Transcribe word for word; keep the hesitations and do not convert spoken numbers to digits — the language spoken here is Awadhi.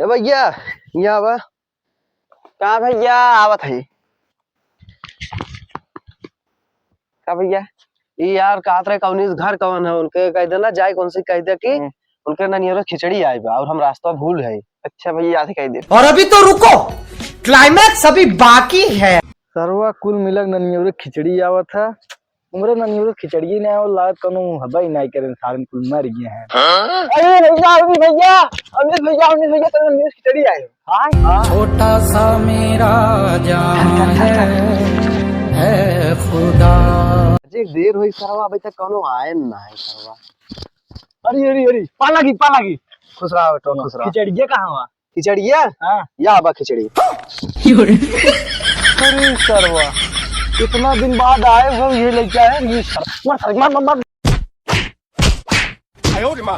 ए भैया, यहाँ आवा। का भैया, आवत है। का भैया? ई यार, कहत रहे कौनीस घर कौन है, उनके कह देना, जाए कौन सी कह दे कि हम्म। उनके ननियर खिचड़ी आए बा और हम रास्ता भूल है। अच्छा भैया, याद कह दे। और अभी तो रुको, climax अभी बाकी है। सरवा कुल मिलक ननियर खिचड़ी आवत है। उमरे ननियर खिचड़ी नहीं आवत, लागत कौनो हवा ही नहीं करे, सारे कुल मर गए हैं। हाँ? अरे भैया, अमित भैया, अमित भैया, अमित भैया, तेरे ननियर खिचड़ी आए। हाँ? हाँ। छोटा सा मेरा जहां है, है खुदा। अजी देर होई सरवा, अभी तक कौनो आए ना है सरवा। अरे, अरे, अरे, पाला की, पाला की। खुश रहा बेटो, खुश रहा। खिचड़िया कहाँ हुआ? खिचड़िया? हाँ। या बा खिचड़ी। अरे सरवा, इतना दिन बाद आए हो, ये लेके आए, ये सर-, मार, सर, मार, मार, मार। आयो रे माँ।